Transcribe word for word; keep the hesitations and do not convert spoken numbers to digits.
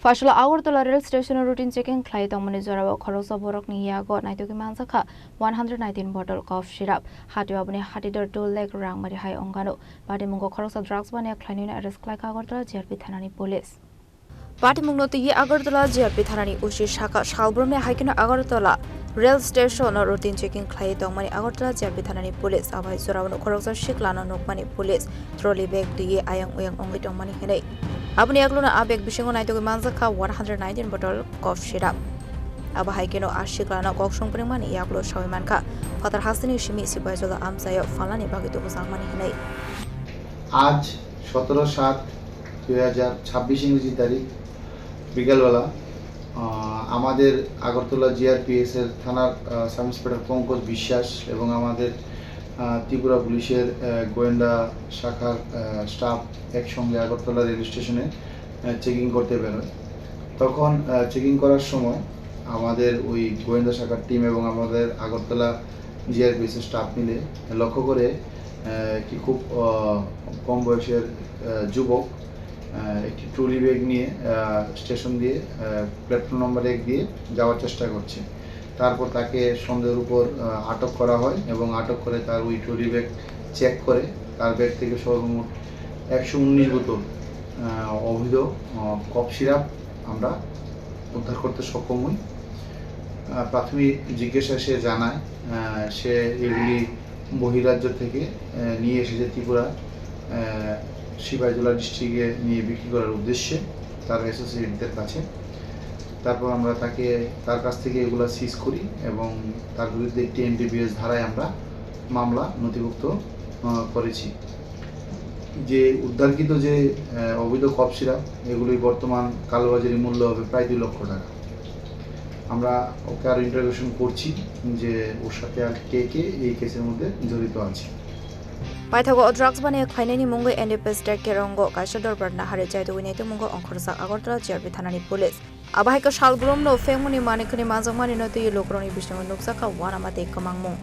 Phasalo Agartala rail station o routine checking khlai tongmani jorao khoroksa borokni yago naitugwi manjakha one hundred nineteen bottle cough syrup. Hatio aboni hatidor two lakh rang mari hai ongano. Patimungo khoroksa drugs baniya khlainwino arrest khlaikha Agartala G R P thanani police. Patimungno twiwi Agartala G R P thanani O C sakha salbrumni haikeno Agartala rail station o routine checking khlai tongmani Agartala G R P thanani police. Abai jorao khoroksa siklano nukmani police. Trolley bag twiwi ayang uyang wngwi tongmani hinwi. Aboni yagulono a bag bisingo naitugwi manjakha one hundred nineteen bottle cough syrup. Abo hai kheno a siklano kok song phwrwngmani yagulo sawi mankha, phatar hasteni simi sipaijolo amchaio phalnani bagwi tubujakmani hinwi. আজ সতেরো সাত দুই হাজার ছাব্বিশ ইংরেজি তারিখ বিকালবেলা, আহ, আমাদের আগরতলা জিআরপিএস এর থানার, আহ, সাব ইন্সপেক্টর পঙ্কজ বিশ্বাস এবং আমাদের, আহ, ত্রিপুরা পুলিশের, আহ, গোয়েন্দা শাখার, আহ, স্টাফ একসঙ্গে আগরতলা রেল স্টেশনে, আহ, চেকিং করতে বেরোয়। তখন, আহ, চেকিং করার সময় আমাদের ওই গোয়েন্দা শাখার টিম এবং আমাদের আগরতলা জিআরপিএস এর স্টাফ মিলে লক্ষ্য করে, আহ, একটি খুব, আহ, কম বয়সের, আহ, যুবক, আহ, একটি ট্রলি ব্যাগ নিয়ে, আহ, স্টেশন দিয়ে, আহ, প্ল্যাটফর্ম নম্বর এক দিয়ে যাওয়ার চেষ্টা করছে। তারপর তাকে সন্দেহের উপর, আহ, আটক করা হয় এবং আটক করে তার ওই ট্রলি ব্যাগ চেক করে তার ব্যাগ থেকে সর্বমোট একশো উনিশ বোতল, আহ, অবৈধ, আহ, কফ সিরাপ আমরা উদ্ধার করতে সক্ষম হই। আহ, প্রাথমিক জিজ্ঞাসায় সে জানায়, আহ, সে এগুলি বহিরাজ্য থেকে, আহ, নিয়ে এসেছে ত্রিপুরা, আহ, সিপাহীজলা ডিস্ট্রিক্টে নিয়ে বিক্রি করার উদ্দেশ্যে তার অ্যাসোসিয়েটদের কাছে। তারপর আমরা তাকে, তার কাছ থেকে এগুলা সিজ করি এবং তার বিরুদ্ধে একটি এনডিপিএস ধারায় আমরা মামলা নথিভুক্ত, আহ, করেছি। যে উদ্ধারকৃত যে, আহ, অবৈধ কফ সিরাপ, এগুলি বর্তমান কালোবাজারি মূল্য হবে প্রায় দুই লক্ষ টাকা। আমরা ওকে আরো ইন্টারোগেশন করছি যে ওর সাথে আর কে কে এই কেসের মধ্যে জড়িত আছে। Paithago o drugs baniya khlainani mungwi N D P S T K rongo kaisa dorbar nahari chaitugwi naitu mungo ongkhorjak Agartala G R P thanani police. Abo hai khe salbrumno phengmani manikhwni manjakmanino twiwi lukurokni bisingo nukjakha uanama tei kwmangmung.